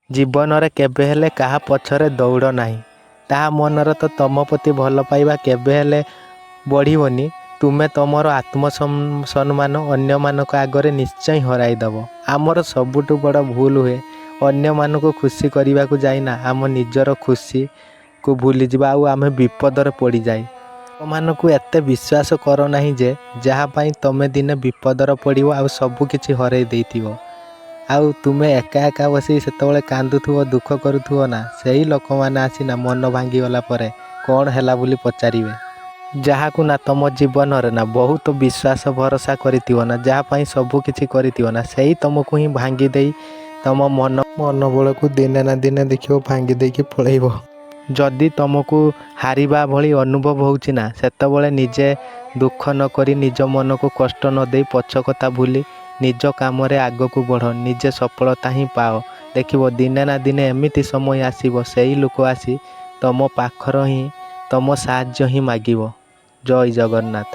ଜୀବନରେ କେବେ ହେଲେ କାହା ପଛରେ ଦୌଡ଼ ନାହିଁ। ତାହା ମନରେ ତ ତମ ପ୍ରତି ଭଲ ପାଇବା କେବେ ହେଲେ ବଢ଼ିବନି। ତୁମେ ତମର ଆତ୍ମ ସମ୍ମାନ ଅନ୍ୟମାନଙ୍କ ଆଗରେ ନିଶ୍ଚୟ ହରାଇଦେବ। ଆମର ସବୁଠୁ ବଡ଼ ଭୁଲ ହୁଏ, ଅନ୍ୟମାନଙ୍କୁ ଖୁସି କରିବାକୁ ଯାଇନା ଆମ ନିଜର ଖୁସିକୁ ଭୁଲିଯିବା ଆଉ ଆମେ ବିପଦରେ ପଡ଼ିଯାଏ। ଲୋକମାନଙ୍କୁ ଏତେ ବିଶ୍ୱାସ କର ନାହିଁ ଯେ ଯାହା ପାଇଁ ତମେ ଦିନେ ବିପଦରେ ପଡ଼ିବ ଆଉ ସବୁ କିଛି ହରାଇ ଦେଇଥିବ, ଆଉ ତୁମେ ଏକା ଏକା ବସି ସେତେବେଳେ କାନ୍ଦୁଥିବ, ଦୁଃଖ କରୁଥିବ ନା, ସେଇ ଲୋକମାନେ ଆସି ନା ମନ ଭାଙ୍ଗିଗଲା ପରେ କ'ଣ ହେଲା ବୋଲି ପଚାରିବେ। ଯାହାକୁ ନା ତମ ଜୀବନରେ ନା ବହୁତ ବିଶ୍ୱାସ ଭରସା କରିଥିବ ନା, ଯାହା ପାଇଁ ସବୁ କିଛି କରିଥିବ ନା, ସେଇ ତମକୁ ହିଁ ଭାଙ୍ଗି ଦେଇ ତମ ମନ ମନୋବଳକୁ ଦିନେ ନା ଦିନେ ଦେଖିବ ଭାଙ୍ଗି ଦେଇକି ପଳେଇବ। ଯଦି ତମକୁ ହାରିବା ଭଳି ଅନୁଭବ ହେଉଛି ନା, ସେତେବେଳେ ନିଜେ ଦୁଃଖ ନ କରି, ନିଜ ମନକୁ କଷ୍ଟ ନ ଦେଇ, ପଛ କଥା ଭୁଲି ନିଜ କାମରେ ଆଗକୁ ବଢ଼, ନିଜେ ସଫଳତା ହିଁ ପାଅ। ଦେଖିବ, ଦିନେ ନା ଦିନେ ଏମିତି ସମୟ ଆସିବ, ସେଇ ଲୋକ ଆସି ତମ ପାଖର ହିଁ ତମ ସାହାଯ୍ୟ ହିଁ ମାଗିବ। ଜୟ ଜଗନ୍ନାଥ।